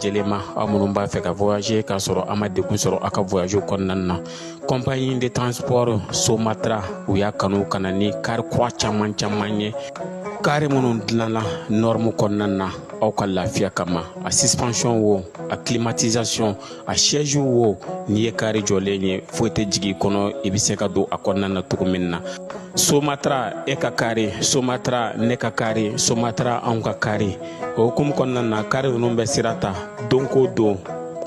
lajɛlen ma, aw minnu b'a fɛ ka voyager k'a sɔrɔ a ma degun sɔrɔ aw ka voyage kɔnɔna na. Compagnie de transport Somatra, u y'a kanu ka na ni kari kura caman caman ye, kari minnu dilanna norme kɔnɔna na aw ka lafiya kama. A suspension wo, a climatisation, a siège wo, n'i ye kari jɔlen ye, foyi tɛ jigin i kɔnɔ, i bɛ se ka don a kɔnɔna na cogo min na. Somatra e ka kari, Somatra ne ka kari, Somatra anw ka kari. O hukumu kɔnɔna na, kari ninnu bɛ sira ta don ko don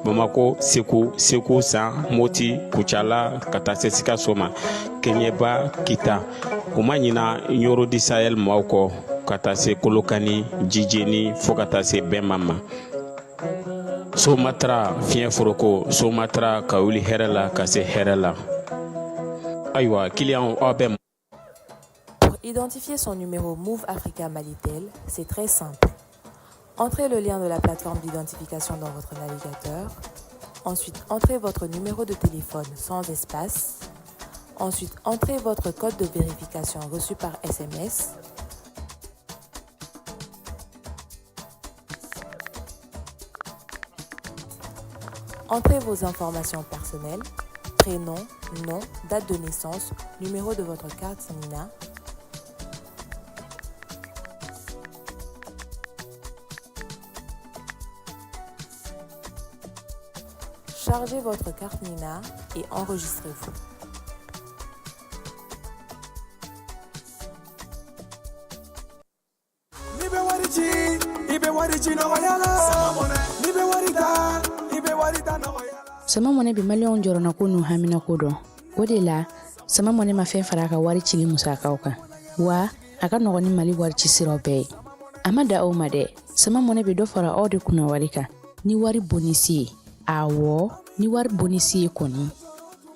Bamako, Segu, Segu San, Moti, Kucala, ka taa se Sikaso ma, Kɛɲɛba, Kita. U ma ɲina Ɲoro di Sahel maaw kɔ, ka taa se Kolokani, Jijeni, fo ka taa se Bɛnma ma. Somatra fiɲɛ foroko, Somatra ka wuli hɛrɛ la ka se hɛrɛ la. Ayiwa, kiliyanw, aw bɛ. Pour identifier son numéro Moov Africa Malitel, c'est très simple. Entrez le lien de la plateforme d'identification dans votre navigateur. Ensuite, entrez votre numéro de téléphone sans espace. Ensuite, entrez votre code de vérification reçu par SMS. Entrez vos informations personnelles, prénom, nom, date de naissance, numéro de votre carte NINA. Chargez votre carte NINA et enregistrez-vous. N'i bɛ wari ci, i bɛ wari ci nɔgɔya la. N'i bɛ wari ta, i bɛ wari ta nɔgɔya la. Sama Mɔnɛ bɛ Maliyɛnw jɔrɔnako n'u haminako dɔn. O de la, Sama Mɔnɛ ma fɛn fara a ka wari cili musakaw kan, wa a ka nɔgɔn ni Mali wari ci siraw bɛɛ ye. A ma da aw ma dɛ, Sama Mɔnɛ bɛ dɔ fara aw de kunna wari kan ni wari bonisi ye. Awɔ, ni wari bonisi ye kɔni.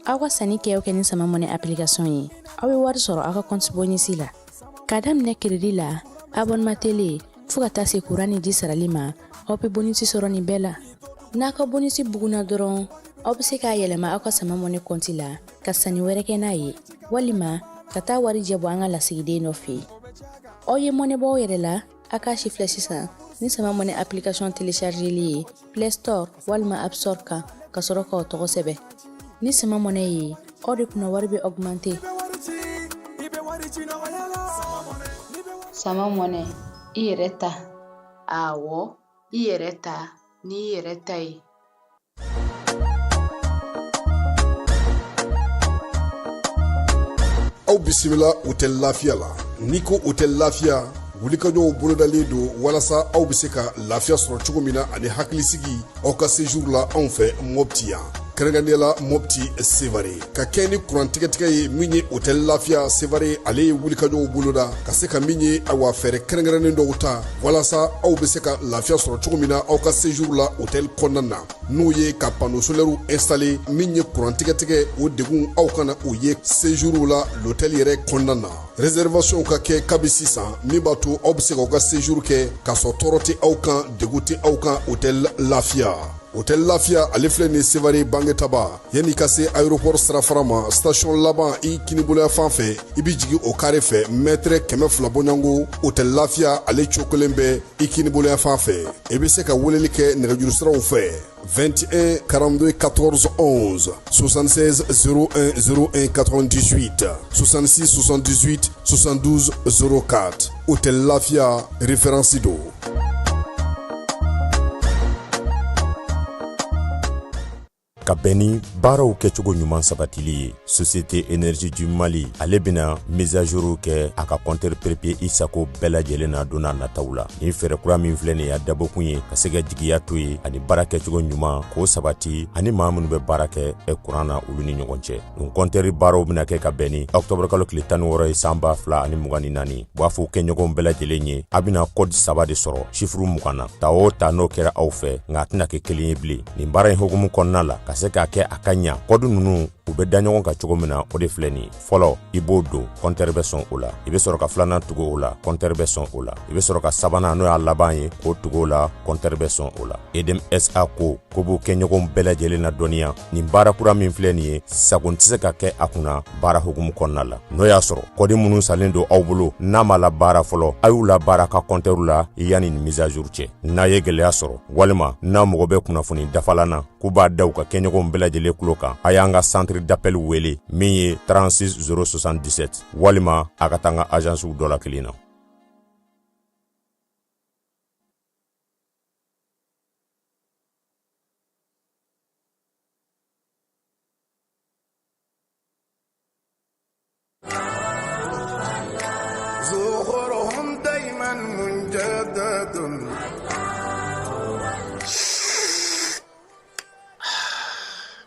Aw ka sanni kɛ o kɛ ni Sama Mɔnɛ application ye, aw bɛ wari sɔrɔ aw ka compte bonisi la. K'a daminɛ crédit la, abonnement télé, fo ka taa se kuran ni ji sarali ma, aw bɛ bonisi sɔrɔ nin bɛɛ la. N'a ka bonisi bugunna dɔrɔn, aw bɛ se k'a yɛlɛma aw ka Sama Mɔnɛ kɔnti la ka sanni wɛrɛ kɛ n'a ye, walima ka taa wari jɛ bɔ an ka lasigiden dɔ fɛ yen. Aw ye mɔnɛ bɔ aw yɛrɛ la, a k'a si filɛ sisan ni Sama Mɔnɛ application téléchargeli ye Play Store walima App Store kan, ka sɔrɔ k'aw tɔgɔ sɛbɛn. Ni Sama Mɔnɛ ye, aw de kunna wari bɛ augmenter. Sama Mɔnɛ, i yɛrɛ ta. Awɔ, i yɛrɛ ta n'i yɛrɛ ta ye. Aw bisimila Hôtel Lafiya la. N'i ko Hôtel Lafiya, wulikajɔw bolodalen don walasa aw bɛ se ka lafiya sɔrɔ cogo min na ani hakilisigi aw ka séjour la anw fɛ Mopti yan, kɛrɛnkɛrɛnnenya la Mopti Sevare. Ka kɛ ni kuran tigɛtigɛ ye min ye, Hôtel Lafiya Sevare ale ye wulikajɔw boloda ka se ka min ye, awa, fɛɛrɛ kɛrɛnkɛrɛnnen dɔw ta walasa aw bɛ se ka lafiya sɔrɔ cogo min na aw ka séjour la hôtel kɔnɔna na, n'o ye ka panneau solaire installé. Min ye kuran tigɛtigɛ, o degun aw kana o ye séjour la l'hôtel yɛrɛ kɔnɔna na. Réservation ka kɛ kabi sisan, min b'a to aw bɛ se k'aw ka séjour kɛ k'a sɔrɔ tɔɔrɔ tɛ aw kan, degun tɛ aw kan. Hôtel Lafiya, Hôtel Lafiya ale filɛ nin Sevare Bangetaba, yanni ka se aéroport sirafara ma, station laban i kiniboloya fan fɛ, i bɛ jigin o carré fɛ, mètre 200 bɔɲɔgɔnko, Hôtel Lafiya ale cokolen bɛ i kiniboloya fan fɛ. I bɛ se ka weleli kɛ nɛgɛjuru siraw fɛ: 21 42 14 11, 76 01 01 98, 66 78 72 04. Hôtel Lafia, référence do. Ka bɛn ni baaraw kɛcogo ɲuman sabatili ye, Société Énergie du Mali ale bɛna mise à jour kɛ a ka compteur prépayé i sago bɛɛ lajɛlen na don n'a nataw la. Nin fɛɛrɛ kura min filɛ nin ye, a dabɔkun ye ka se ka jigiya to ye ani baara kɛcogo ɲuman k'o sabati ani maa minnu bɛ baara kɛ kuran na, olu ni ɲɔgɔn cɛ. Nin compteur baaraw bɛna kɛ ka bɛn ni octobre kalo tile 16 ye, san 2024. U b'a fɔ kɛɲɔgɔnw bɛɛ lajɛlen ye, a bɛna code saba de sɔrɔ chiffre 20 na. Ta o ta, n'o kɛra aw fɛ, nka a tɛna kɛ kelen ye bilen. Nin baara in hukumu kɔnɔna la, ka se k'a kɛ a ka ɲa, code ninnu U bɛ da ɲɔgɔn kan cogo min na, o de filɛ nin ye. Fɔlɔ, i b'o don, kɔntɛri bɛ sɔn o la. I bɛ sɔrɔ ka filanan tugu o la, kɔntɛri bɛ sɔn o la. I bɛ sɔrɔ ka sabanan, n'o y'a laban ye, k'o tugu o la, kɔntɛri bɛ sɔn o la. Edem SA ko k'u b'u kɛɲɔgɔnw bɛɛ lajɛlen ladɔnniya nin baara kura min filɛ nin ye, sagon tɛ se ka kɛ a kunna baara hukumu kɔnɔna la. N'o y'a sɔrɔ kɔdi minnu salen don aw bolo n'a ma labaara fɔlɔ, a y'u labaara ka kɔntɛriw la yanni nin mise à jour cɛ. N'a ye gɛlɛya sɔrɔ walima n'a mago bɛ kunnafoni dafalan na, k'u b'a da u ka kɛɲɔgɔnw bɛɛ lajɛlen tulo kan, a y'an ka centre d'appel wele min ye 36 077, walima a ka taa an ka agencew dɔ la kelen na.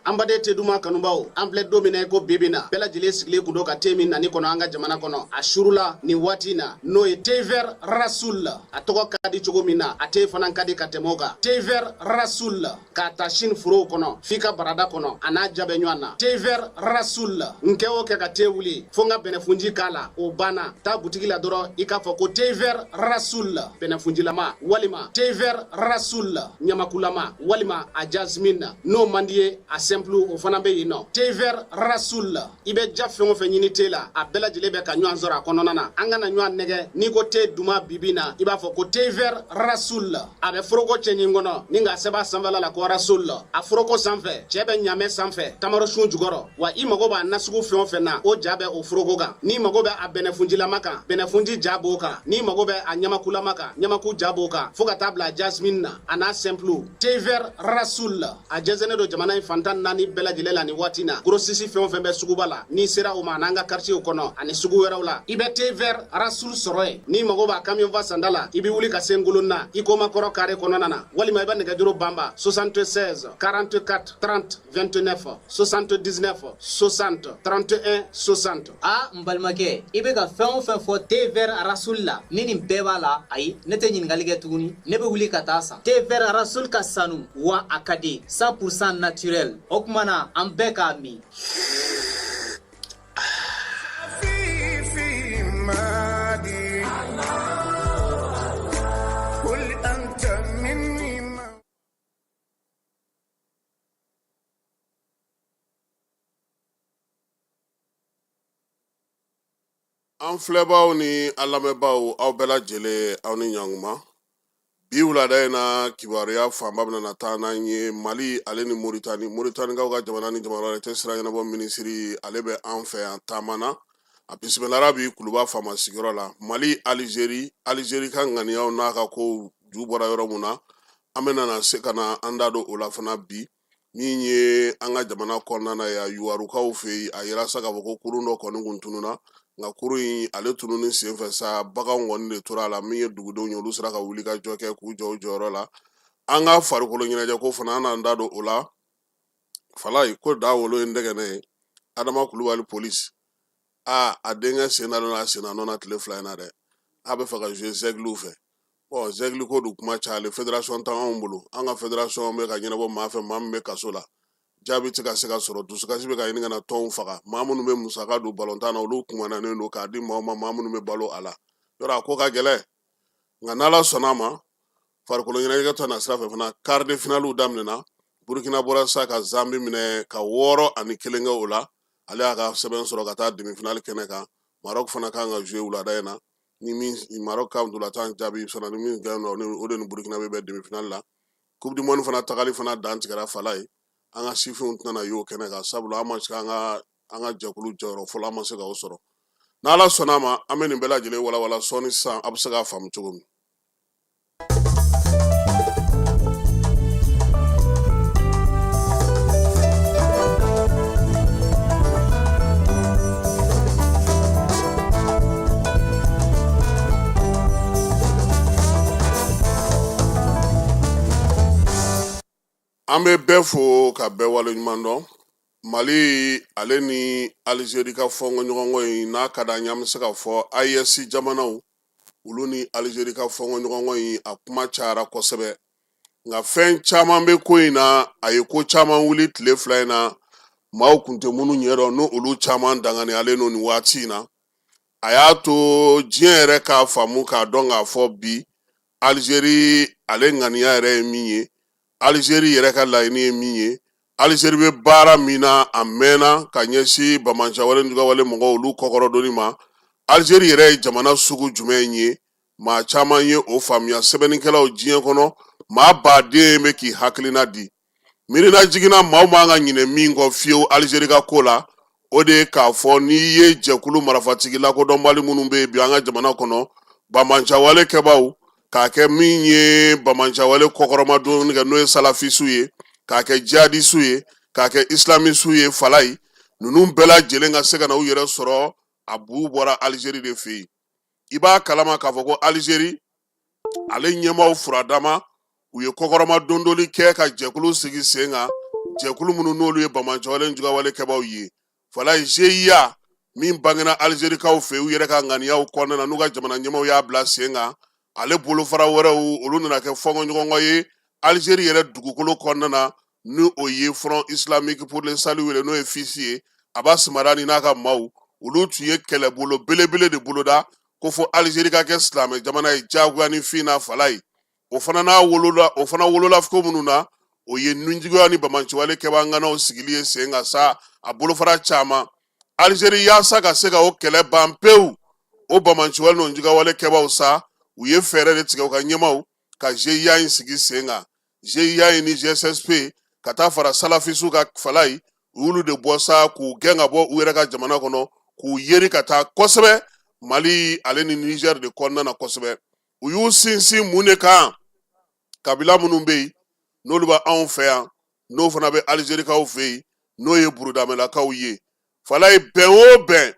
An baden te duman kanubaw, an filɛ don min na i ko bi bi na, bɛɛ lajɛlen sigilen kun don ka te min nani kɔnɔ an ka jamana kɔnɔ. A surula nin waati in na, n'o ye thé vert Rasoul. A tɔgɔ ka di cogo min na, a te fana ka di ka tɛmɛ o kan. Thé vert Rasoul, k'a ta Chine forow kɔnɔ f'i ka barada kɔnɔ, a n'a ja bɛ ɲɔgɔn na. Thé vert Rasoul, n kɛ o kɛ ka te wuli fo n ka bɛnɛfunji k'a la, o banna. Taa butigi la dɔrɔn, i k'a fɔ ko thé vert Rasoul bɛnɛfunjilama, walima thé vert Rasoul ɲamakulama, walima a jasmine. N'o man di ye, a simple, o fana bɛ yen nɔ. Thé vert Rasoul, i bɛ ja fɛn o fɛn ɲini te la, a bɛɛ lajɛlen bɛ ka ɲɔgɔn sɔrɔ a kɔnɔna na. An kana ɲɔgɔn nɛgɛ, n'i ko te duman bibi na, i b'a fɔ ko thé vert Rasoul. A bɛ foroko cɛɲi kɔnɔ ni k'a sɛbɛn a sanfɛla la ko Rasoul. A foroko sanfɛ, cɛ bɛ ɲamɛ sanfɛ, tamarosun jukɔrɔ. Wa i mago b'a nasugu fɛn o fɛn na, o ja bɛ o foroko kan. N'i mago bɛ a bɛnɛfunjilama kan, bɛnɛfunji ja b'o kan. N'i mago bɛ a ɲamakulama kan, ɲamaku ja b'o kan, fo ka taa bila jasmine na, a n'a simple. Thé vert Rasoul, a jɛnsɛnnen don jamana in fan 14 bɛɛ lajɛlen la nin waati na. Grossiste fɛn o fɛn bɛ suguba la, n'i sera o ma, an'an ka quartier kɔnɔ ani sugu wɛrɛw la, i bɛ thé vert Rasoul sɔrɔ yen. N'i mago b'a camion fa sanda la, i bɛ wuli ka se Ngolonna Ikoma kɔrɔ carré kɔnɔna na, walima i bɛ nɛgɛjuru banba 76 44 30 29, 79 60 31 60. A n balimakɛ, i bɛ ka fɛn o fɛn fɔ thé vert Rasoul la, ni nin bɛɛ b'a la, ayi, ne tɛ ɲininkali kɛ tuguni, ne bɛ wuli ka taa san. Thé vert Rasoul ka sanu wa a ka di, 100% naturel. O tuma na an bɛɛ k'a min. An filɛbaaw ni an lamɛnbaaw, aw bɛɛ lajɛlen, aw ni ɲankuma. Bi wulada in na, kibaruya fanba bɛna na taa n'an ye Mali ale ni Moritani. Moritanikaw ka jamana ni jamana wɛrɛ cɛ sira ɲɛnabɔ minisiri, ale bɛ an fɛ yan taama na. A bisimilara bi Kuluba faama sigiyɔrɔ la. Mali, Alizeri, Alizeri ka ŋaniyaw n'a ka kow ju bɔra yɔrɔ mun na, an bɛna na se ka na an da don o la fana bi. Min ye an ka jamana kɔnɔna na yan, Yuwarukaw fɛ yen, a yira sa k'a fɔ ko kurun dɔ kɔni kun tununna, nka kurun in ale tununni senfɛ sa, baganw kɔni de tora a la. Min ye dugudenw ye, olu sera ka wuli ka jɔ kɛ k'u jɔ u jɔyɔrɔ la. An ka farikolo ɲɛnajɛ ko fana, an n'an da don o la. Falayi ko da wolo ye ndɛgɛnɛ ye. Adama Kulubali polisi, a denkɛ sen dalen a senna nɔ na tile 2 in na dɛ. A bɛ fɛ ka jouer Zɛgiliw fɛ. Bɔn, Zɛgili ko dun kuma cayalen, fédération t'anw bolo. An ka fédération bɛ ka ɲɛnabɔ maa fɛ, maa min bɛ kaso la, jaabi tɛ ka se ka sɔrɔ. Dusukasi bɛ ka ɲini ka na tɔnw faga. Maa minnu bɛ musaka don balontan na, olu kunnanen don k'a di maaw ma, maa minnu bɛ balo a la. Yɔrɔ a ko ka gɛlɛn, nka n'Ala sɔnna a ma, farikolo ɲɛnajɛ tɔ na sira fɛ fana, quart de finale daminɛna. Burukina bɔra sa ka Zambi minɛ ka 6-1 kɛ o la. Ale y'a ka sɛbɛn sɔrɔ ka taa demi finale kɛnɛ kan. Maroc fana kan ka jouer wulada in na. Ni min Maroc ka ntolantan jaabi sɔrɔ, ni min gagné, o de ni Burukina bɛ bɛn demi finale la. Coupe du monde fana tagali fana dan tigɛra. Fala ye, an ka sifinw tɛna y'o kɛnɛ kan, sabula an ma se an ka jɛkulu jɔyɔrɔ fɔlɔ, an ma se ka o sɔrɔ. N'Ala sɔnna a ma, an bɛ nin bɛɛ lajɛlen walawala sɔɔni sisan, a bɛ se k'a faamu cogo min. An bɛ bɛɛ fo ka bɛɛ waleɲuman dɔn. Mali ale ni Alizeri ka fɔnkɔɲɔgɔnkɔ in n'a ka d'an ye, an bɛ se k'a fɔ AES jamanaw, olu ni Alizeri ka fɔnkɔɲɔgɔnkɔ in, a kuma cayara kosɛbɛ, nka fɛn caman bɛ ko in na. A ye ko caman wuli tile 2 in na. Maaw kun tɛ minnu ɲɛ dɔn, n'o olu caman danganiyalen don nin waati in na. A y'a to diɲɛ yɛrɛ k'a faamu, k'a dɔn k'a fɔ bi Alizeri ale ŋaniya yɛrɛ ye min ye, Alizeri yɛrɛ ka laɲini ye min ye, Alizeri bɛ baara min na a mɛnna ka ɲɛsin bamancɛwale jugawale mɔgɔw olu kɔkɔrɔdonni ma. Alizeri yɛrɛ ye jamana sugu jumɛn ye? Maa caman ye o faamuya. Sɛbɛnnikɛlaw diɲɛ kɔnɔ, maa baden bɛ k'i hakilina di. Miirina jiginna, maaw man ka ɲinɛ min kɔ fiyewu Alizeri ka ko la, o de ye k'a fɔ n'i ye jɛkulu marifatigi lakodɔnbali minnu bɛ yen bi an ka jamana kɔnɔ, bamancɛwale kɛbaaw, k'a kɛ min ye bamancɛwale kɔkɔrɔmadonni kɛ, n'o ye salafisiw ye, k'a kɛ jihadisiw ye, k'a kɛ islamisiw ye, falayi ninnu bɛɛ lajɛlen ka se ka na u yɛrɛ sɔrɔ, a bu bɔra Alizeri de fɛ yen. I b'a kalama k'a fɔ ko Alizeri ale ɲɛmaaw furadama, u ye kɔkɔrɔma dondoli kɛ ka jɛkulu sigi sen kan, jɛkulu minnu n'olu ye bamancɛwale jugawale kɛbaaw ye. Falayi GIA min bangena Alizerikaw fɛ u yɛrɛ ka ŋaniyaw kɔnɔna na, n'u ka jamana ɲɛmaaw y'a bila sen kan, ale bolofara wɛrɛw olu nana kɛ fɔnkɔɲɔgɔnkɔ ye Alizeri yɛrɛ dugukolo kɔnɔna na, ni o ye Front islamique pour le salut wele, n'o ye FIS ye. Abbas Madani n'a ka maaw, olu tun ye kɛlɛbolo belebele de boloda ko fo Alizeri ka kɛ silamɛ jamana ye diyagoya ni fin na. Falayi o fana n'a wolola, o fana wolola ko minnu na, o ye ninjuguya ni bamanciwale kɛbaa ŋanaw sigili ye sen kan sa, a bolofara caman Alizeri, yaasa ka se ka o kɛlɛ ban pewu. O bamanciwale n'o jugawale kɛbaaw sa, u ye fɛɛrɛ de tigɛ, u ka ɲɛmaaw ka GIA in sigi sen kan. GIA in ni GSSP ka taa fara salafisiw ka, falayi u y'olu de bɔ sa k'u gɛn ka bɔ u yɛrɛ ka jamana kɔnɔ, k'u yeri ka taa kosɛbɛ Mali ale ni Niger de kɔnɔna na kosɛbɛ. U y'u sinsin mun de kan? Kabila minnu bɛ yen n'olu bɛ anw fɛ yan, n'o fana bɛ Alizerikaw fɛ yen, n'o ye burudamɛlakaw ye. Falayi bɛn o bɛn,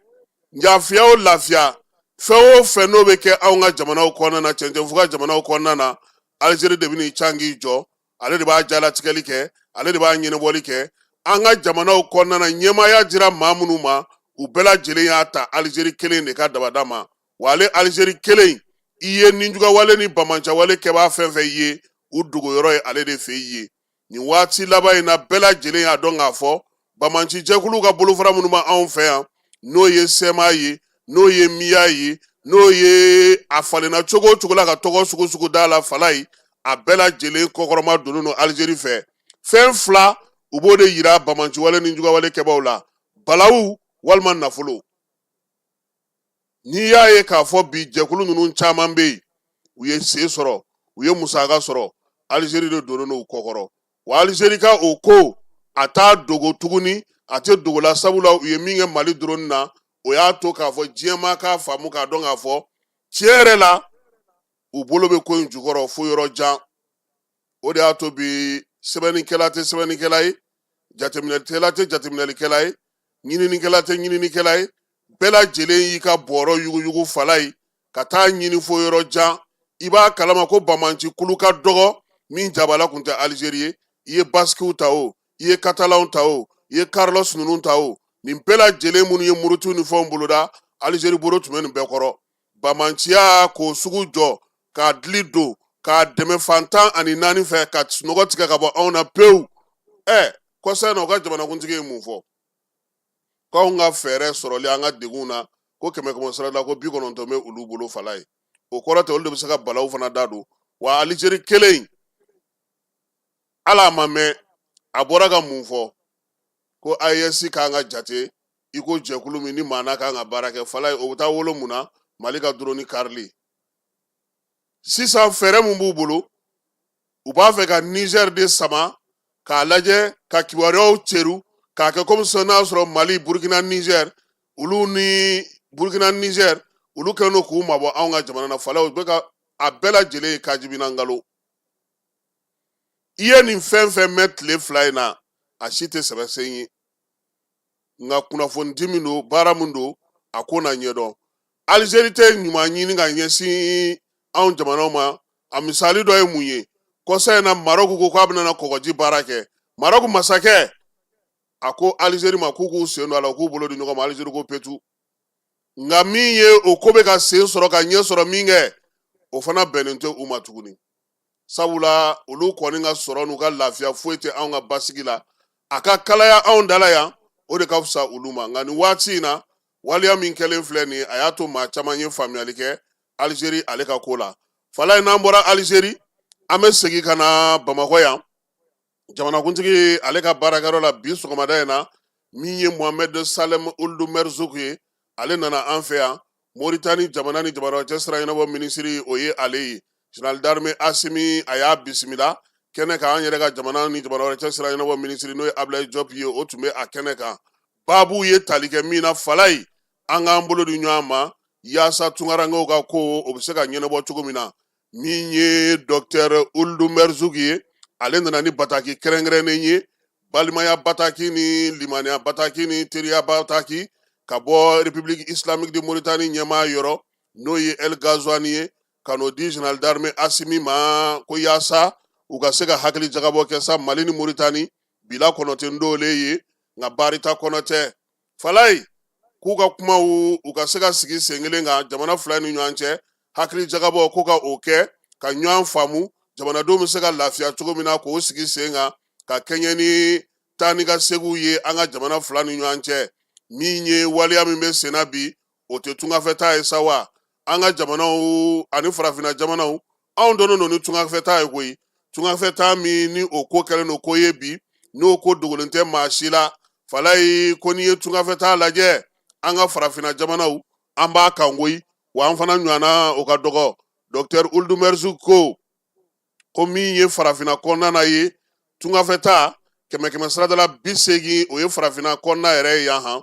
lafiya o lafiya, fɛn o fɛn n'o bɛ kɛ anw ka jamanaw kɔnɔna na, cɛncɛnfuga jamanaw kɔnɔna na, Alizeri de bɛn'i can k'i jɔ, ale de b'a jalatigɛli kɛ, ale de b'a ɲɛnabɔli kɛ an ka jamanaw kɔnɔna na. Ɲɛmaaya dira maa minnu ma, u bɛɛ lajɛlen y'a ta Alizeri kelen de ka dabada ma. Wa ale Alizeri kelen, i ye ninjugawale ni bamancɛwale kɛbaa fɛn fɛn ye, u dogoyɔrɔ ye ale de fɛ yen. Nin waati laban in na, bɛɛ lajɛlen y'a dɔn k'a fɔ bamanci jɛkuluw ka bolofara minnu bɛ anw fɛ yan, n'o ye CMA ye, n'o ye MIA ye, n'o ye a falenna cogo o cogo la ka tɔgɔ sugu sugu da la, falayi a bɛɛ lajɛlen kɔkɔrɔma donnen don Alizeri fɛ. Fɛn fila, u b'o de yira bamanciwale ni jugawale kɛbaaw la: balawu walima nafolo. N'i y'a ye k'a fɔ bi jɛkulu ninnu caman bɛ yen, u ye se sɔrɔ, u ye musaka sɔrɔ, Alizeri de donnen don u kɔkɔrɔ. Wa Alizeri ka o ko, a t'a dogo tuguni, a tɛ dogo la, sabula u ye min kɛ Mali drone na, o y'a to k'a fɔ diɲɛmaa k'a faamu, k'a dɔn k'a fɔ tiɲɛ yɛrɛ la u bolo bɛ ko in jukɔrɔ fo yɔrɔ jan. O de y'a to bi sɛbɛnnikɛla tɛ sɛbɛnnikɛla ye, jateminɛlikɛla tɛ jateminɛlikɛla ye, ɲininikɛla tɛ ɲininikɛla ye, bɛɛ lajɛlen y'i ka bɔrɔ yuguyugu falayi ka taa ɲini fo yɔrɔ jan. I b'a kalama ko bamanci kulu ka dɔgɔ min jabala kun tɛ Alizeri ye. I ye Baskiw ta o, i ye Katalanw ta o, i ye Carlos ninnu ta o, nin bɛɛ lajɛlen minnu ye murutiw ni fɛnw boloda, Alizeri bolo tun bɛ nin bɛɛ kɔrɔ. Bamanciya k'o sugu jɔ, k'a dili don, k'a dɛmɛ fan 14 fɛ, ka sunɔgɔ tigɛ ka bɔ anw na pewu. Ɛ kɔsa in na, u ka jamanakuntigi ye mun fɔ? K'anw ka fɛɛrɛ sɔrɔli an ka degun na, ko kɛmɛ kɛmɛ sara la, ko 90 bɛ olu bolo. Falayi o kɔrɔ tɛ olu de bɛ se ka balawu fana da don. Wa Alizeri kelen in, ala a ma mɛn, a bɔra ka mun fɔ? Ko AES k'an ka jate i ko jɛkulu min ni maa n'a kan ka baara kɛ. Falayi o bɛ taa wolo mun na? Mali ka drone karili. Sisan fɛɛrɛ mun b'u bolo? U b'a fɛ ka Niger de sama k'a lajɛ ka kibaruyaw ceru k'a kɛ komi sisan n'a sɔrɔ Mali, Burkina, Niger, olu ni Burkina, Niger, olu kɛlen don k'u mabɔ anw ka jamana na. Falayi u bɛ ka a bɛɛ lajɛlen ye kajibina nkalon. I ye nin fɛn fɛn mɛn tile 2 in na, a si tɛ sɛbɛsen ye, nka kunnafonidi min don, baara min don, a ko na ɲɛdɔn. Alizeri tɛ ɲuman ɲini ka ɲɛsin anw jamanaw ma. A misali dɔ ye mun ye? Kɔsa in na, Marɔku ko k'a bɛna na kɔgɔji baara kɛ. Marɔku masakɛ a ko Alizeri ma k'u k'u sen don a la, u k'u bolo di ɲɔgɔn ma. Alizeri ko petu. Nka min ye o ko bɛ ka sen sɔrɔ ka ɲɛ sɔrɔ min kɛ, o fana bɛnnen tɛ u ma tuguni, sabula olu kɔni ka sɔrɔ n'u ka lafiya foyi tɛ anw ka basigi la. A ka kalaya anw da la yan. O de ka fisa olu ma. Nka nin waati in na, waleya min kɛlen filɛ nin ye, a y'a to maa caman ye faamuyali kɛ Alizeri ale ka ko la. Falaye, n'an bɔra Alizeri, an bɛ segin ka na Bamakɔ yan, jamanakuntigi ale ka baarakɛyɔrɔ la. Bi sɔgɔmada in na, min ye Mohamed Salem Ould Merzouk ye, ale nana an fɛ yan. Moritani jamana ni jamana cɛ sira ɲɛnabɔ minisiri, o ye ale ye. Général d'armée Asimi, a y'a bisimila kɛnɛ kan. An yɛrɛ ka jamana ni jamana wɛrɛ cɛ sira ɲɛnabɔ minisiri, n'o ye Ablaye Diop ye, o tun bɛ a kɛnɛ kan. Baabu ye tali kɛ min na, Falaye, an k'an bolo di ɲɔgɔn ma yaasa tunkarankew ka ko o bɛ se ka ɲɛnabɔ cogo min na. Min ye docteur Ould Merzouk ye, ale nana ni bataki kɛrɛnkɛrɛnnen ye, balimaya bataki ni limaniya bataki ni teriya bataki, ka bɔ République islamique de Mauritanie ɲɛmaa yɔrɔ, n'o ye El Ghazouani ye, ka n'o di général d'armée Asimi ma, ko yaasa u ka se ka hakili jagabɔ kɛ sa Mali ni Mauritanie bila kɔnɔ tɛ ndole ye, nka barita kɔnɔ tɛ. Falaye, k'u ka kumaw u ka se ka sigi sen kelen kan jamana fila ni ɲɔgɔn cɛ, hakili jagabɔ ko ka o kɛ ka ɲɔgɔn faamu, jamanadenw bɛ se ka lafiya cogo min na, k'o sigi sen kan ka kɛɲɛ ni taa ni ka seginw ye an ka jamana fila ni ɲɔgɔn cɛ. Min ye waleya min bɛ senna bi, o tɛ tungafɛtaa ye sa wa? An ka jamanaw ani farafinna jamanaw, anw dɔnnen don ni tungafɛtaa ye koyi. Tungafɛtaa min ni o ko kɛlen don ko ye bi, n'o ko dogolen tɛ maa si la. Falaye, ko n'i ye tungafɛtaa lajɛ, an ka farafinna jamanaw, an b'a kan koyi, wa an fana ɲɔgɔnna o ka dɔgɔ. Docteur Ould Merzouk ko min ye farafinna kɔnɔna na ye, tungafɛtaa kɛmɛ kɛmɛ saradala 80, o ye farafinna kɔnɔna yɛrɛ ye yan han.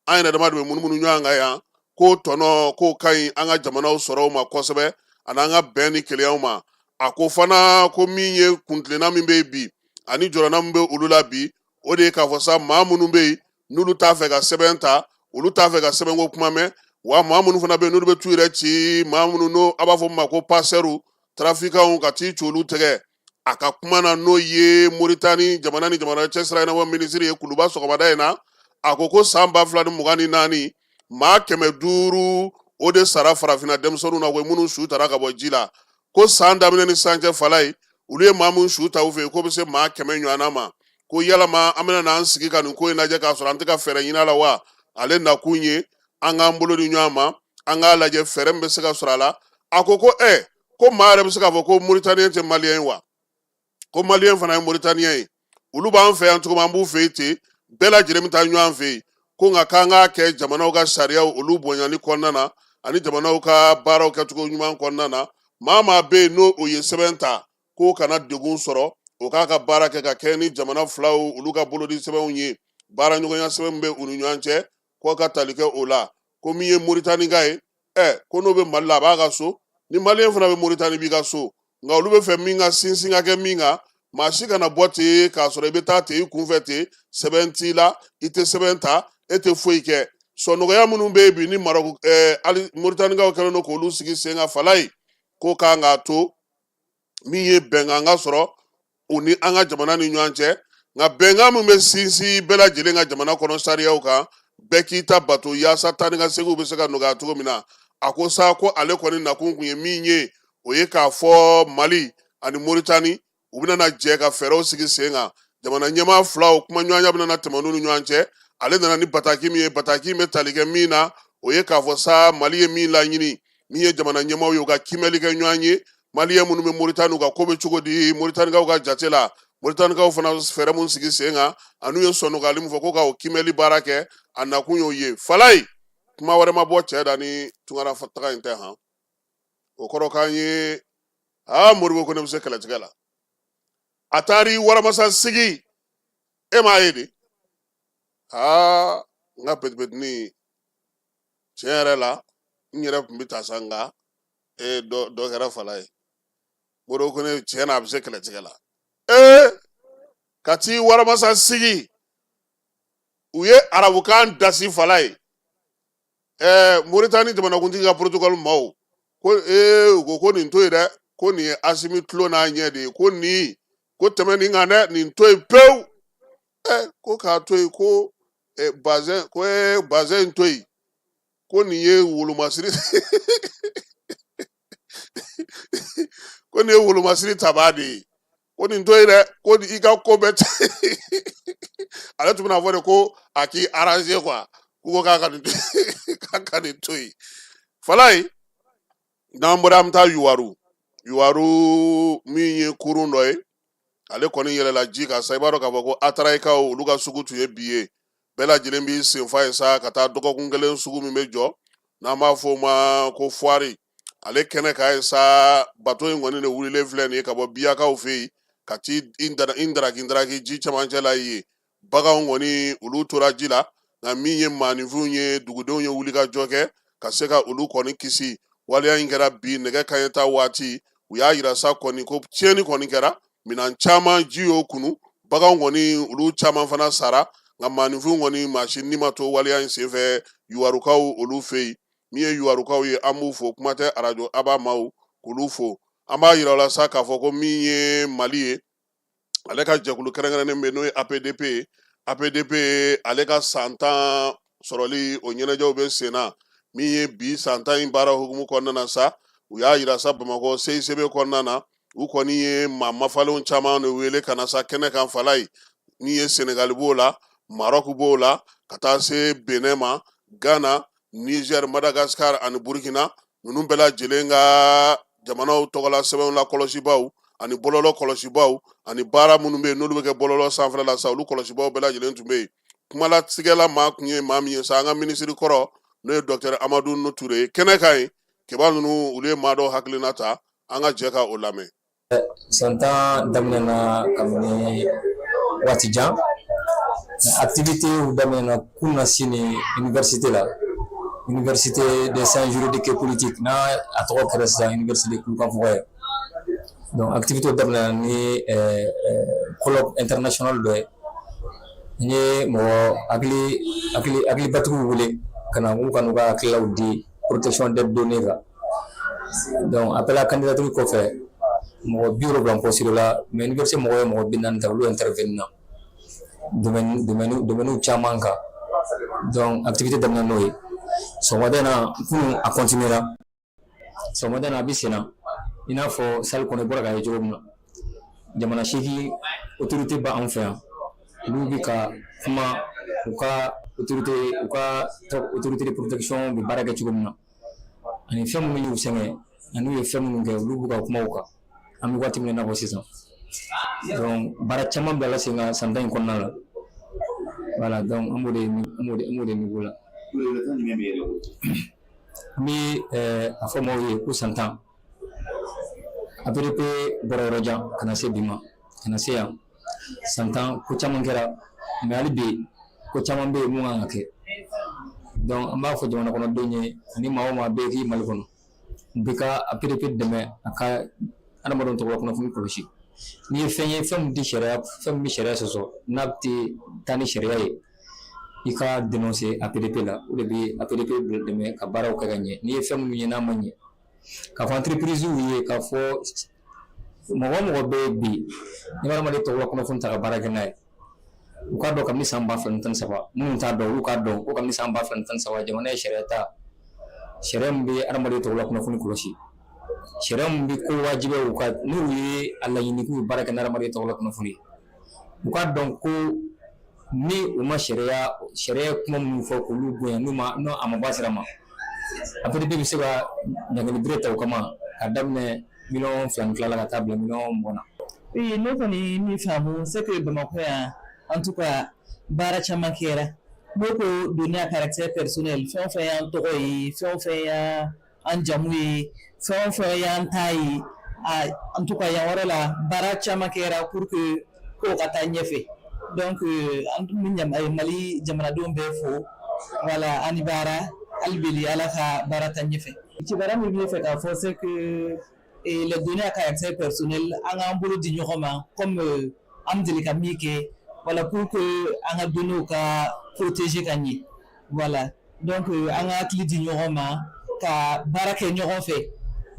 An yɛrɛ dama de bɛ munumunu ɲɔgɔn kan yan. K'o tɔnɔ k'o ka ɲi an ka jamanaw sɔrɔw ma kosɛbɛ, ani an ka bɛn ni kelenyaw ma. A ko fana ko min ye kuntilenna min bɛ yen bi, ani jɔrɔna min bɛ olu la bi, o de ye k'a fɔ sa, maa minnu bɛ yen n'olu t'a fɛ ka sɛbɛn ta, olu t'a fɛ ka sɛbɛnko kuma mɛn, wa maa minnu fana bɛ yen n'olu bɛ t'u yɛrɛ ci maa minnu n'o a b'a fɔ min ma ko pasɛriw, tarafikanw, ka t'i ci olu tɛgɛ. A ka kuma na, n'o ye Moritani jamana ni jamana cɛ sira ɲɛnabɔ minisiri ye Kuluba sɔgɔmada in na, a ko san 2024, maa 500 o de sara farafinna denmisɛnninw na koyi, minnu su tara ka bɔ ji la. Ko san daminɛ ni sisan cɛ, Falaye, olu ye maa minnu su ta u fɛ yen, k'o bɛ se maa 100 ɲɔgɔnna ma. Ko yalama an bɛna n'an sigi ka nin ko in lajɛ k'a sɔrɔ an tɛ ka fɛɛrɛ ɲini a la wa? Ale nakun ye an k'an bolo di ɲɔgɔn ma, an k'a lajɛ fɛɛrɛ min bɛ se ka sɔrɔ a la. A ko ko maa yɛrɛ bɛ se k'a fɔ ko Mauritanien tɛ Malien ye wa? Ko Malien fana ye Mauritanien ye. Olu b'an fɛ yan cogo min, an b'u fɛ yen ten, bɛɛ lajɛlen bɛ taa ɲɔgɔn fɛ yen. Ko nka k'an k'a kɛ jamanaw ka sariyaw olu bonyali kɔnɔna na, ani jamanaw ka baaraw kɛcogo ɲuman kɔnɔna na. Maa bɛ yen n'o o ye sɛbɛn ta, k'o kana degun sɔrɔ, o k'a ka baara kɛ ka kɛ ni jamana filaw olu ka bolodi sɛbɛnw ye, baara ɲɔgɔnya sɛbɛn bɛ u ni ɲɔgɔn cɛ, k'o ka tali kɛ o la. Ko min ye Moritanika ye, ko n'o bɛ Mali la, a b'a ka so, ni Maliyɛn fana bɛ Moritani, b'i ka so. Nka olu bɛ fɛ min ka sinsin ka kɛ min kan, maa si kana bɔ ten k'a sɔrɔ i bɛ taa ten i kunfɛ ten, sɛbɛn t'i la, i tɛ sɛbɛn ta, e tɛ foyi kɛ. Sɔnɔgɔya minnu bɛ yen bi ni Marɔku, hali Moritanikaw kɛlen don k'olu sigi sen kan, Falaye, ko kan k'a to min ye bɛnkan ka sɔrɔ u ni an ka jamana ni ɲɔgɔn cɛ. Nka bɛnkan min bɛ sinsin bɛɛ lajɛlen ka jamana kɔnɔ sariyaw kan, bɛɛ k'i ta bato, yaasa taa ni ka seginw bɛ se ka nɔgɔya cogo min na. A ko sa ko ale kɔni nakun kun ye min ye, o ye k'a fɔ Mali ani Moritani u bɛna jɛ ka fɛɛrɛw sigi sen kan, jamana ɲɛmaa filaw kumaɲɔgɔnya bɛna tɛmɛ n'u ni ɲɔgɔn cɛ. Ale nana ni bataki min ye, bataki bɛ tali kɛ min na, o ye k'a fɔ sa Mali ye min laɲini, min ye jamana ɲɛmaaw ye, u ka kiimɛli kɛ ɲɔgɔn ye, Maliyɛn minnu bɛ Moritani, u ka ko bɛ cogo di Moritanikaw ka jate la, Moritanikaw fana fɛɛrɛ mun sigi sen kan, an'u ye sɔnnɔgɔyali min fɔ, ko ka o kiimɛli baara kɛ, a nakun y'o ye. Falaye, kuma wɛrɛ ma bɔ cɛ da ni tunkara taga in tɛ han. O kɔrɔ k'an ye aa Modibo ko ne bɛ se kɛlɛtigɛ la. A taar'i waramasa sigi, e m'a ye de? Aa, n ka petipetini, tiɲɛ yɛrɛ la, n yɛrɛ tun bɛ taa sa, nka ee dɔ kɛra Falaye. Modibo ko ne tiɲɛ na a bɛ se kɛlɛtigɛ la. Ee, ka t'i waramasa sigi, u ye arabukan dasi Falaye. Moritani jamanakuntigi ka protocole maaw ko ee, u ko nin to yen dɛ, ko nin ye Asimi tulo n'a ɲɛ de ye, ko nin ko tɛmɛ nin kan dɛ, nin to yen pewu. Ko k'a to yen, ko bazɛn, ko bazɛn in to yen, ko nin ye wolomasiri, ko nin ye wolomasiri tabaa de ye. Ko nin to yen dɛ, ko i ka ko bɛɛ, ale tun bɛna fɔ de ko a k'i arranger quoi. K'u ko k'a ka nin k'a ka nin to yen. Falayi, n'an bɔra, an bɛ taa Yuwaru. Yuwaru min ye kurun dɔ ye, ale kɔni yɛlɛla ji kan sa. I b'a dɔn k'a fɔ ko Atarayikaw, olu ka sugu tun ye bi ye. Bɛɛ lajɛlen b'i senfa yen sa ka taa dɔgɔkun kelen sugu min bɛ jɔ, n'an b'a fɔ o ma ko foire. Ale kɛnɛ kan ye sa, bato in kɔni de wulilen filɛ nin ye ka bɔ Biyakaw fɛ yen ka t'i ndaraki ndaraki ji cɛmancɛ la yen. Baganw kɔni, olu tora ji la, nka min ye maaninfinw ye, dugudenw ye wulikajɔ kɛ ka se ka olu kɔni kisi. Waleya in kɛra bi nɛgɛ kanɲɛ 10 waati. U y'a yira sa kɔni ko tiɲɛni kɔni kɛra, minɛn caman ji y'o kunu, baganw kɔni olu caman fana sara, nka maaninfinw kɔni, maa si ni ma to waleya in senfɛ Yuwarukaw olu fɛ yen. Min ye Yuwarukaw ye, an b'u fo. Kuma tɛ arajo aba maaw k'olu fo. An b'a yira u la sa k'a fɔ ko min ye Mali ye, ale ka jɛkulu kɛrɛnkɛrɛnnen bɛ, n'o ye APDP ye. APDP, ale ka san 10 sɔrɔli, o ɲɛnajɛw bɛ sen na. Min ye bi san 10 in baara hukumu kɔnɔna na sa, u y'a yira sa Bamakɔ CICB kɔnɔna na, u kɔni ye maa mafalenw caman de wele ka na sa kɛnɛ kan. Falayi, min ye Senegali b'o la, Maroc b'o la, ka taa se Benin ma, Ghana, Niger, Madagascar ani Burkina, ninnu bɛɛ lajɛlen ka jamanaw tɔgɔla sɛbɛnw la kɔlɔsibaw ani bɔlɔlɔ kɔlɔsibaw ani baara minnu bɛ yen n'olu bɛ kɛ bɔlɔlɔ sanfɛla la sa, olu kɔlɔsibaw bɛɛ lajɛlen tun bɛ yen. Kumalatigɛla maa tun ye maa min ye sa, an ka minisiri kɔrɔ, n'o ye Docteur Amadu Nuhu Ture ye. Kɛnɛ kan yen, keba ninnu, olu ye maa dɔw hakilina ta, an ka jɛ ka o lamɛn. San 10 daminɛna kabini waati jan. Activité daminɛna kunasini université la, Université des sciences juridiques et politiques, n'a a tɔgɔ kɛra sisan Université de Kulukanfuga ye. Donc activité daminɛna ni colloque international dɔ ye. N ye mɔgɔ hakili hakili hakilibatigiw wele ka na k'u ka n'u ka hakililaw di protection des données kan. Donc appel à candidature kɔfɛ, mɔgɔ 70 postulé la, mais université mɔgɔ ye mɔgɔ 40 ta, olu intervenir na domaine domaine domaine caman kan. Donc activité daminɛ n'o ye sɔgɔmada in na, kunun a continuer la, sɔgɔmada in na a bɛ sen na. I n'a fɔ salle kɔnɔ, i bɔra k'a ye cogo min na, jamana 8 autorité b'anw fɛ yan, olu bɛ ka kuma u ka autorité, u ka autorité de protection bɛ baara kɛ cogo min na, ani fɛn minnu y'u sɛgɛn, ani u ye fɛn minnu kɛ, olu b'u ka kuma o kan. An bɛ waati min na i n'a fɔ sisan, donc baara caman bilala sen kan san 10 in kɔnɔna la. Voilà, donc an b'o de niveau la. An bɛ a fɔ maaw ye ko san 10, APDP bɔra yɔrɔ jan ka na se bi ma, ka na se yan. San 10, ko caman kɛra, mais hali bi ko caman bɛ yen mun kan ka kɛ. Donc an b'a fɔ jamana kɔnɔdenw ye, ani maa o maa bɛ k'i Mali kɔnɔ, bɛɛ ka APDP dɛmɛ a ka adamadenw tɔgɔ kunnafoni kɔlɔsi. N'i ye fɛn ye, fɛn min tɛ sariya, fɛn min bɛ sariya sɔsɔ, n'a tɛ taa ni sariya ye, i ka dénoncer APDP la. O de bɛ APDP dɛmɛ ka baaraw kɛ ka ɲɛ. N'i ye fɛn minnu ye n'a ma ɲɛ, k'a fɔ entreprise ye, k'a fɔ mɔgɔ o mɔgɔ bɛ yen bi n'i bɛ adamaden tɔgɔ kunnafoni ta ka baara kɛ n'a ye, u k'a dɔn kabini san 2013, minnu t'a dɔn, olu k'a dɔn ko kabini san 2013, jamana ye sariya ta, sariya min bɛ adamaden tɔgɔ kunnafoni kɔlɔsi, sariya min bɛ ko wajibiya u ka n'u ye a laɲini k'u bɛ baara kɛ ni adamaden tɔgɔ kunnafoni ye, u k'a dɔn ko ni u ma sariya kuma minnu fɔ k'olu bonya, n'u ma n'o a ma bɔ a sira ma, APDP bɛ se ka ɲangili bere ta o kama ka daminɛ miliyɔn 2 ni tila la ka taa bila miliyɔn 20 na. Oui, ne kɔni ye min faamu, c'est que Bamakɔ yan, en tout cas, baara caman kɛra. N'o ko données à caractère personnel, fɛn o fɛn y'an tɔgɔ ye, fɛn o fɛn y'an jamu ye, fɛn o fɛn y'an ta ye, a en tout cas yan yɔrɔ la, baara caman kɛra pour que kow ka taa ɲɛfɛ. Donc an bɛ Mali jamanadenw bɛɛ fo, voilà, ani baara hali bi, Ala ka baara taa ɲɛfɛ. Kibaruya min bɛ ne fɛ k'a fɔ, c'est que les données à caractère personnel, an k'an bolo di ɲɔgɔn ma comme an bɛ deli ka min kɛ, voilà, pour que an ka données ka protéger ka ɲɛ. Voilà, donc an ka hakili di ɲɔgɔn ma ka baara kɛ ɲɔgɔn fɛ,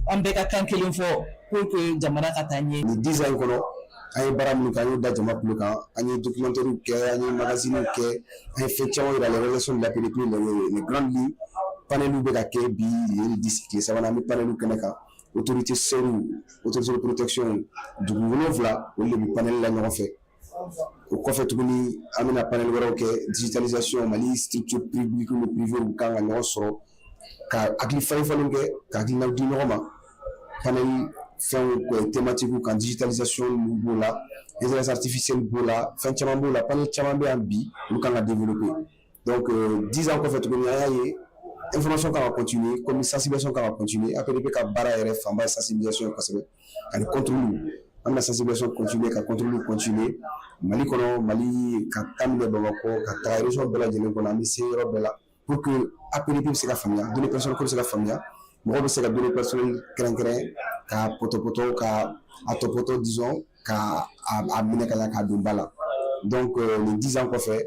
an bɛɛ ka kan kelen fɔ pour que jamana ka taa ɲɛ. Nin 10 ans in kɔnɔ, an ye baara minnu kɛ, an y'o da jama tulo kan. An ye documentaire kɛ, an ye magazine kɛ, an ye fɛn caman yira, les réalisations de l'APDP, les grandes lignes. Panel bɛ ka kɛ bi, le 10, tile sabanan, an bɛ panel kɛnɛ kan. Autorité sœurs, autorité de protection dugu 7, olu de bɛ panel la ɲɔgɔn fɛ. O kɔfɛ tuguni, an bɛna panel wɛrɛw kɛ digitalisation. Mali structure publique ni privé kan ka ɲɔgɔn sɔrɔ ka hakili falen falen kɛ, ka hakilinaw di ɲɔgɔn ma panel fɛnw thématique kan. Digitalisation b'o la, intelligence artificielle b'o la, fɛn caman b'o la. Panel caman bɛ yan bi, olu kan ka développer. Donc 10 ans kɔfɛ tuguni, an y'a ye information kan ka continuer, comme sensibilisation kan ka continuer. APDP ka baara yɛrɛ fanba ye sensibilisation ye kosɛbɛ, ani contrôle. An bɛna sensibilisation continuer, ka contrôle continuer Mali kɔnɔ, Mali ka daminɛ Bamakɔ ka taga région bɛɛ lajɛlen kɔnɔ. An bɛ se yɔrɔ bɛɛ la pour que APDP bɛ se ka faamuya, données personnelles ko bɛ se ka faamuya, mɔgɔw bɛ se ka données personnelles kɛrɛnkɛrɛn ka pɔtɔpɔtɔ, ka a tɔpɔtɔ, disons ka a minɛ ka ɲa k'a don ba la. Donc nin 10 ans kɔfɛ,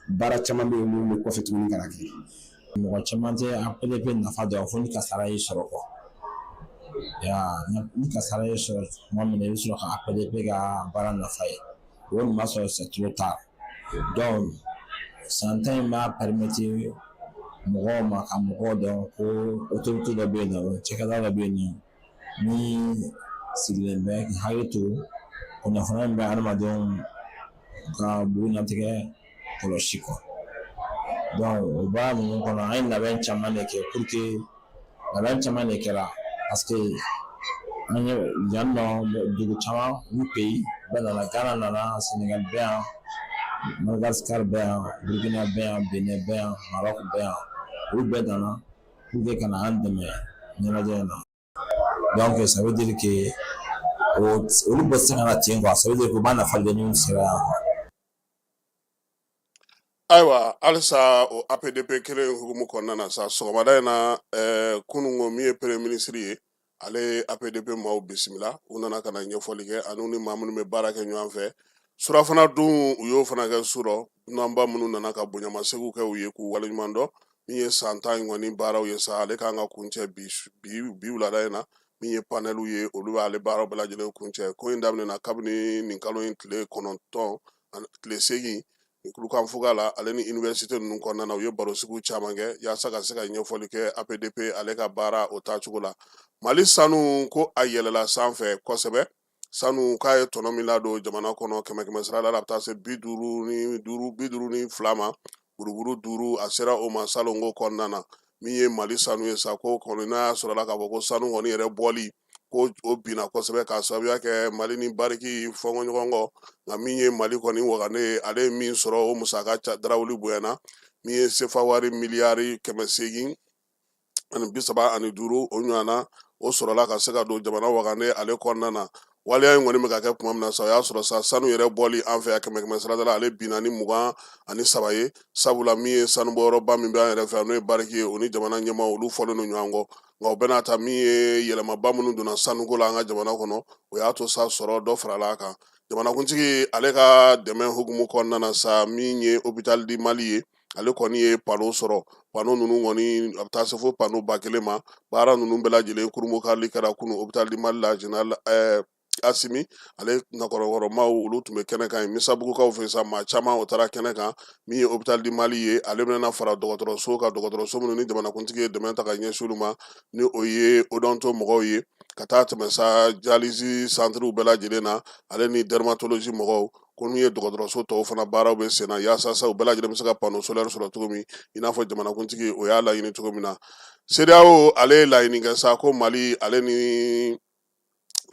baara caman bɛ yen minnu bɛ kɔfɛ tuguni ka na kɛ. Mɔgɔ caman tɛ APDP nafa dɔn fo ni kasara y'i sɔrɔ kɔ. Ya ni kasara y'i sɔrɔ tuma min na, i bɛ sɔrɔ ka APDP ka baara nafa ye. O kɔni b'a sɔrɔ c'est trop tard. Donc san 10 in b'a permettre mɔgɔw ma ka mɔgɔw dɔn ko autorité dɔ bɛ yen nɔ, cakɛda dɔ bɛ yen nɔ min sigilen bɛ k'i hakili to kunnafoniya min bɛ adamadenw ka bugunnatigɛ kɔlɔsi kɔ. Donc o baara ninnu kɔnɔ, an ye labɛn caman de kɛ pour que labɛn caman de kɛra, parce que an ye yan nɔ dugu caman, huit pays bɛɛ nana. Ghana nana, Sénégal bɛ yan, Madagascar bɛ yan, Burkina bɛ yan, Benin bɛ yan, Maroc bɛ yan. Olu bɛɛ nana pour que ka na an dɛmɛ ɲɛnajɛ in na. Donc ça veut dire que olu bɛɛ tɛ se ka na ten quoi. Ça veut dire que u b'a nafa de n'u sera yan quoi. Ayiwa, halisa o APDP kelen hukumu kɔnɔna na sa, sɔgɔmada in na, kunun ko min ye premier ministre ye, ale ye APDP maaw bisimila. U nana ka na ɲɛfɔli kɛ ani ni maa minnu bɛ baara kɛ ɲɔgɔn fɛ. Surafana dun, u y'o fana kɛ su rɔ. Dunanba minnu nana ka bonyamasegin kɛ u ye k'u waleɲuman dɔn. Min ye san 10 in kɔni baaraw ye sa, ale kan ka kuncɛ bi bi bi wulada in na. Min ye panɛliw ye, olu b'ale baaraw bɛɛ lajɛlen kuncɛ. Ko in daminɛna kabini nin kalo in tile 9, tile 8 Kulukanfuga la, ale ni université ninnu kɔnɔna na. U ye barosigiw caman kɛ yaasa ka se ka ɲɛfɔli kɛ APDP ale ka baara o taacogo la. Mali sanu ko a yɛlɛla sanfɛ kosɛbɛ. Sanu k'a ye tɔnɔ min ladon jamana kɔnɔ, kɛmɛ kɛmɛ sara la, a bɛ taa se 55, 52 ma, buruburu 5, a sera o ma salonko kɔnɔna na. Min ye Mali sanu ye sa, ko kɔni n'a y'a sɔrɔla k'a fɔ ko sanu kɔni yɛrɛ bɔli ko o binna kosɛbɛ k'a sababuya kɛ Mali ni Bariki fɔnkɔ ɲɔgɔn kɔ. Nka min ye Mali kɔni wagane ye, ale ye min sɔrɔ, o musaka darawuli bonyana. Min ye sefa wari miliyari 835, o ɲɔgɔnna o sɔrɔla ka se ka don jamana wagane ale kɔnɔna na. Waleya in kɔni bɛ ka kɛ tuma min na sa, o y'a sɔrɔ sa sanu yɛrɛ bɔli an fɛ yan, kɛmɛ kɛmɛ sarada la, ale binna ni 23 ye, sabula min ye sanubɔyɔrɔba min bɛ an yɛrɛ fɛ yan, n'o ye Bariki ye, o ni jamana ɲɛmaaw olu fɔlen don ɲɔgɔn kɔ. Nka o bɛɛ n'a ta, min ye yɛlɛmaba minnu donna sanuko la an ka jamana kɔnɔ, o y'a to sa sɔrɔ dɔ farala a kan. Jamanakuntigi ale ka dɛmɛ hukumu kɔnɔna na sa, min ye Hôpital du Mali ye, ale kɔni ye panneau sɔrɔ. Panneau ninnu kɔni, a bɛ taa se fo panneau 1000 ma. Baara ninnu bɛɛ lajɛlen kurunbonkarili kɛra kunu Hôpital du Mali la. Général Asimi ale nakɔrɔkɔrɔmaw, olu tun bɛ kɛnɛ kan yen. Misabugukaw fɛ sa, maa caman o taara kɛnɛ kan. Min ye Hôpital du Mali ye, ale bɛna fara dɔgɔtɔrɔso kan, dɔgɔtɔrɔso minnu ni jamanakuntigi ye dɛmɛ ta ka ɲɛsin olu ma, ni o ye odonto mɔgɔw ye, ka taa tɛmɛ sa dialyse centrew bɛɛ lajɛlen na, ale ni dermatologie mɔgɔw. Ko min ye dɔgɔtɔrɔso tɔw fana baaraw bɛ sen na yaasa sa u bɛɛ lajɛlen bɛ se ka panneau solaire sɔrɔ cogo min, i n'a fɔ jamanakuntigi o y'a laɲini cogo min na. CEDEAO ale ye laɲini kɛ sa ko Mali ale ni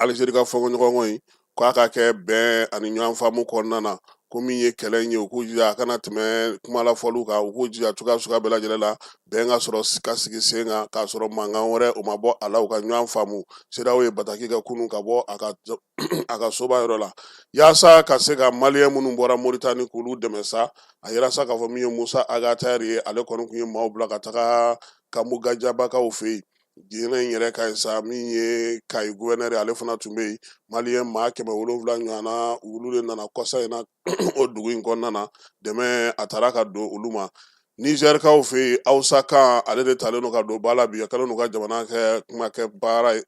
Alizeri ka fɔnkɔɲɔgɔnkɔ in, k'a ka kɛ bɛn ani ɲɔgɔn faamu kɔnɔna na. Ko min ye kɛlɛ in ye, u k'u jija a kana tɛmɛ kumalafɔliw kan, u k'u jija cogoya suguya bɛɛ lajɛlen la bɛn ka sɔrɔ ka sigi sen kan, k'a sɔrɔ mankan wɛrɛ o ma bɔ a la, u ka ɲɔgɔn faamu. CEDEAO ye bataki kɛ kunun ka bɔ a ka soba yɔrɔ la yaasa ka se ka maliyɛn minnu bɔra Moritani k'olu dɛmɛ sa. A yira sa k'a fɔ min ye Musa Ag Attaher ye, ale kɔni tun ye maaw bila ka taga Kambu Gajabakaw fɛ yen diinɛ in yɛrɛ ka ɲi sa. Min ye Kayi gouverneur, ale fana tun bɛ yen. Maliyɛn maa 700 ɲɔgɔnna, olu de nana kɔsa in na o dugu in kɔnɔna na. Dɛmɛ a taara ka don olu ma. Nizɛrikaw fɛ yen, Hausa kan ale de talen don ka don ba la bi, a kɛlen don ka jamana kɛ kuma kɛ baara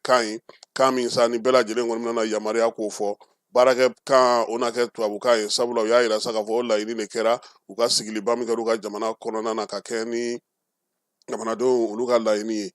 kan ye, kan min sa ni bɛɛ lajɛlen kɔni bɛna yamaruya k'o fɔ baarakɛ kan, o na kɛ tubabukan ye, sabula u y'a yira sa k'a fɔ o laɲini de kɛra u ka sigiliba min kɛra u ka jamana kɔnɔna na ka kɛ ni jamanadenw olu ka laɲini ye.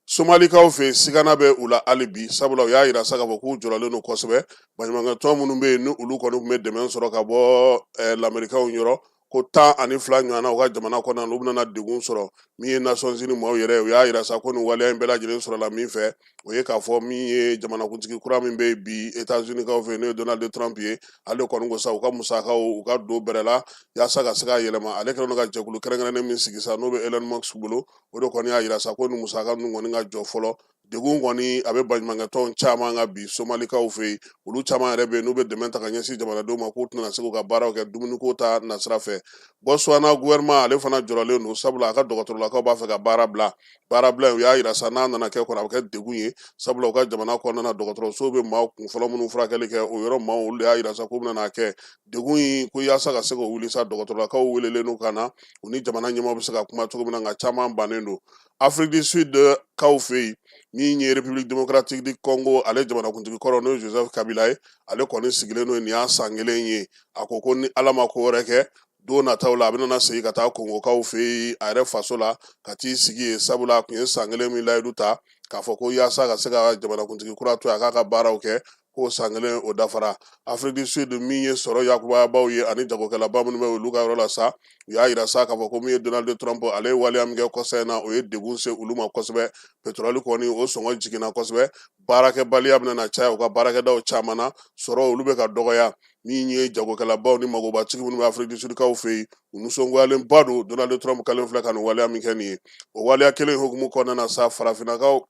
Somalikaw fɛ sigana bɛ u la hali bi, sabula u y'a yira sa k'a fɔ k'u jɔrɔlen don kosɛbɛ. Baɲumankɛtɔn minnu bɛ yen ni olu kɔni tun bɛ dɛmɛ sɔrɔ ka bɔ lamerikaw yɔrɔ, ko 12 ɲɔgɔnna u ka jamana kɔnɔna na, u bɛna degun sɔrɔ. Min ye Nations Unies maaw yɛrɛ, u y'a yira sa ko nin waleya in bɛɛ lajɛlen sɔrɔla min fɛ, o ye k'a fɔ min ye jamanakuntigi kura min bɛ yen bi États-Unis kaw fɛ, n'o ye Donald Trump ye, ale kɔni ko sa u ka musakaw u ka don bɛrɛ la yaasa ka se ka yɛlɛma. Ale kɛlen don ka jɛkulu kɛrɛnkɛrɛnnen min sigi sa, n'o bɛ Elon Musk bolo, o de kɔni y'a yira sa ko nin musaka ninnu kɔni ka jɔ fɔlɔ. Degun kɔni a bɛ baɲumankɛtɔn caman kan bi Somalikaw fɛ yen. Olu caman yɛrɛ bɛ yen n'u bɛ dɛmɛ ta ka ɲɛsin jamanadenw ma, k'u tɛna se k'u ka baaraw kɛ dumuniko ta nasira fɛ. Botswana gouvernement ale fana jɔrɔlen don, sabula a ka dɔgɔtɔrɔlakaw b'a fɛ ka baara bila. Baara bila in, u y'a yira sa n'a nana kɛ kɔni, a bɛ kɛ degun ye, sabula u ka jamana kɔnɔna na dɔgɔtɔrɔso bɛ maaw kun fɔlɔ minnu furakɛli kɛ, o yɔrɔ maaw olu de y'a yira sa k'u bɛna n'a kɛ degun in, ko yaasa ka se k'o wuli sa, dɔgɔtɔrɔlakaw welelen don ka na, u ni jamana ɲɛmaaw bɛ se ka kuma cogo min na, nka caman bannen don. Afrique du Sud kaw fɛ yen, min ye République démocratique du Congo ale jamanakuntigi kɔrɔ, n'o ye Joseph Kabila ye, ale kɔni sigilen don nin y'a san kelen ye. A ko ko ni Ala ma ko wɛrɛ kɛ, don nataw la a bɛna segin ka taa Kongokaw fɛ yen, a yɛrɛ faso la, ka t'i sigi yen, sabula a tun ye san kelen min layidu ta k'a fɔ ko yaasa ka se ka jamanakuntigi kura to yen, a k'a ka baaraw kɛ, k'o san kelen o dafara. Afrique du Sud min ye sɔrɔ yakubayabaw ye ani jagokɛlaba minnu bɛ olu ka yɔrɔ la sa, u y'a yira sa k'a fɔ ko min ye Donald Trump, ale ye waleya min kɛ kɔsa in na, o ye degun se olu ma kosɛbɛ. Pétrole kɔni o sɔngɔ jiginna kosɛbɛ, baarakɛbaliya bɛna na caya u ka baarakɛdaw caman na, sɔrɔ olu bɛ ka dɔgɔya. Min ye jagokɛlabaw ni magobatigi minnu bɛ Afrique du Sud kaw fɛ yen, u nisɔngoyalenba don Donald Trump kɛlen filɛ ka nin waleya min kɛ nin ye. O waleya kelen hukumu kɔnɔna na sa, farafinnakaw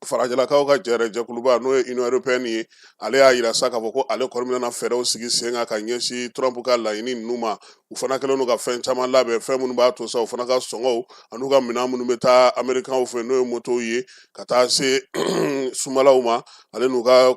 farajɛlakaw ka jɛrɛ jɛkuluba, n'o ye Union européenne ye, ale y'a yira sa k'a fɔ ko ale kɔni bɛna fɛɛrɛw sigi sen kan ka ɲɛsin Trump ka laɲini ninnu ma. U fana kɛlen don ka fɛn caman labɛn, fɛn minnu b'a to sa u fana ka sɔngɔw an'u ka minɛn minnu bɛ taa Américains fɛ, n'o ye motow ye ka taa se sumalaw ma, ale n'u ka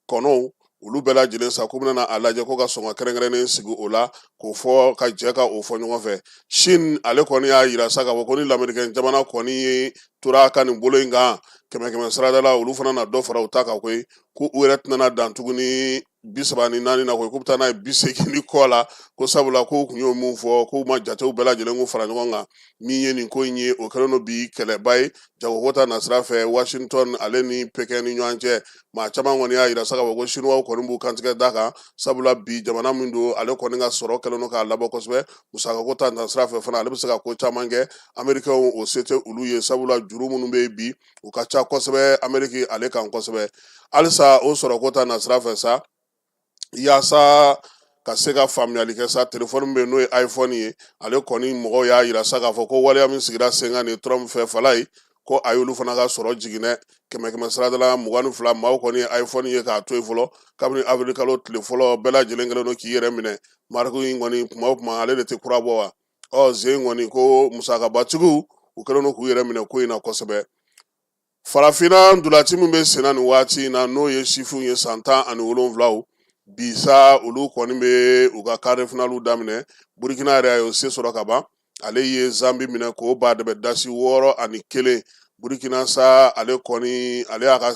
kɔnɔw, olu bɛɛ lajɛlen sa, k'u bɛna a lajɛ ko ka sɔngɔ kɛrɛnkɛrɛnnen sigi o la, k'o fɔ ka jɛ ka o fɔ ɲɔgɔn fɛ. Chine ale kɔni y'a yira sa k'a fɔ ko ni lamerikɛn jamana kɔni ye tora a ka nin bolo in kan, kɛmɛ kɛmɛ sarada la, olu fana na dɔ fara u ta kan koyi, ko u yɛrɛ tɛna dan tuguni 34 na koyi, k'u bɛ taa n'a ye 80 ni kɔ la, ko sabula k'u tun y'o mun fɔ, k'u ma jatew bɛɛ lajɛlen k'u fara ɲɔgɔn kan. Min ye nin ko in ye, o kɛlen don bi kɛlɛba ye jagoko ta nasira fɛ Washington ale ni Pekin ni ɲɔgɔn cɛ. Maa caman kɔni y'a yira sa k'a fɔ ko Chinois kɔni b'u kantigɛ da kan, sabula bi jamana min don, ale kɔni ka sɔrɔ kɛlen don k'a labɔ kosɛbɛ musakako ta nasira fɛ fana, ale bɛ se ka ko caman kɛ. Américains o se tɛ olu ye, sabula juru minnu bɛ yen bi, u ka ca kosɛbɛ Amérique ale kan kosɛbɛ. Halisa o sɔrɔko ta nasira fɛ sa, yaasa ka se ka faamuyali kɛ sa, telefɔni bɛ yen n'o ye iPhone ye, ale kɔni mɔgɔw y'a yira sa k'a fɔ ko waleya min sigira sen kan nin Trump fɛ fala ye, ko a y'olu fana ka sɔrɔ jigin dɛ, kɛmɛ kɛmɛ sarada la 22. Maaw kɔni ye iPhone ye k'a to yen fɔlɔ kabini avril kalo tile fɔlɔ, bɛɛ lajɛlen kɛlen don k'i yɛrɛ minɛ. Marque in kɔni, kuma o kuma ale de tɛ kura bɔ wa. Ɔ zen kɔni ko musakabatigiw u kɛlen don k'u yɛrɛ minɛ ko in na kosɛbɛ. Farafinna ntolaci min bɛ senna nin waati in na, n'o ye sifinw ye san 17, bi sa olu kɔni bɛ u ka quart de finale daminɛ. Burukina yɛrɛ y'o se sɔrɔ ka ban, ale ye Zambi minɛ k'o ba dɛbɛ dasi 6-1. Burukina sa, ale kɔni ale y'a ka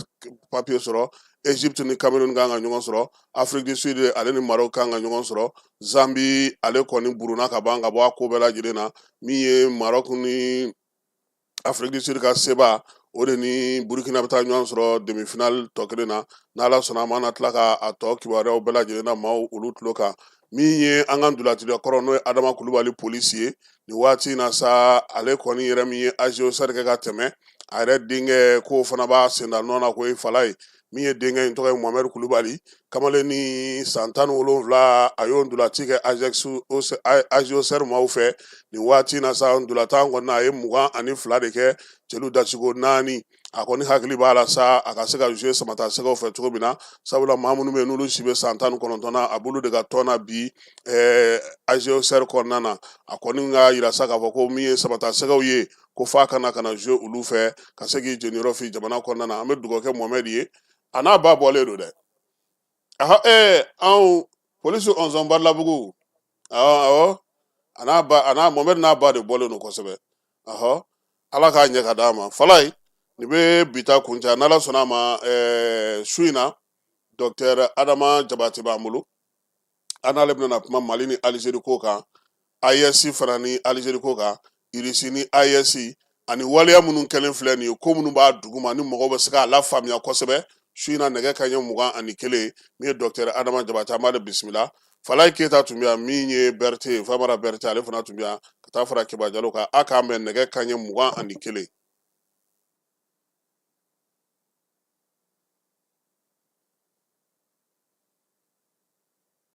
papiye sɔrɔ. Egypte ni Cameroun kan ka ɲɔgɔn sɔrɔ, Afrique du Sud ale ni Maroc kan ka ɲɔgɔn sɔrɔ. Zambi ale kɔni buruna ka ban ka bɔ a ko bɛɛ lajɛlen na. Min ye Maroc ni Afrique du Sud ka seba, o de ni Burukina bɛ taa ɲɔgɔn sɔrɔ demi-finale tɔ kelen na. N'Ala sɔnna a ma, an na tila ka a tɔ kibaruyaw bɛɛ lajɛlen na maaw olu tulo kan. Min ye an ka ntolacila kɔrɔ, n'o ye Adama Kulubali polisi ye nin waati in na sa, ale kɔni yɛrɛ min ye AG Auxerre kɛ ka tɛmɛ, a yɛrɛ denkɛ k'o fana b'a senda nɔ na ko fala ye. Min ye denkɛ in tɔgɔ ye Mohamed Kulubali, kamalen ni san 17, a y'o ntolaci kɛ AG Auxerre maaw fɛ. Nin waati in na sa, ntolatan kɔni a ye 22 de kɛ, celu dasiko 4. A kɔni hakili b'a la sa a ka se ka jouer Samata Sɛgɛw fɛ cogo min na, sabula maa minnu bɛ yen n'olu si bɛ san 19 na, a b'olu de ka tɔn na bi AG Auxerre kɔnɔna na. A kɔni ka yira sa k'a fɔ ko min ye Samata Sɛgɛw ye, ko f'a kana ka na jouer olu fɛ ka se k'i jeniyɔrɔ fi jamana kɔnɔna na. An bɛ dugawu kɛ Mohamed ye, a n'a ba bɔlen don dɛ. Aha, anw polisi ɔnzɔn Balabugu, awɔ awɔ, a n'a ba, a n'a Mohamed n'a ba de bɔlen don kosɛbɛ. Ahɔ, Ala k'a ɲɛ ka d'a ma. Falaye, nin bɛ bi ta kuncɛ, n'Ala sɔnna a ma. Su in na, docteur Adama Jabate b'an bolo, an n'ale bɛna kuma Mali ni Algérie ko kan, AES fana ni Algérie ko kan, Irisi ni AES, Ani waleya minnu kɛlen filɛ nin ye, ko minnu b'a duguma ni mɔgɔw bɛ se k'a lafaamuya kosɛbɛ. Su in na, nɛgɛ kanɲɛ 21, min ye docteur Adama Jabate, an b'ale bisimila. Falaye Keyita tun bɛ yan, min ye Berete, Famara Berete, ale fana tun bɛ yan, ka taa fara Keba Jalo kan. A k'an bɛn nɛgɛ kanɲɛ 21.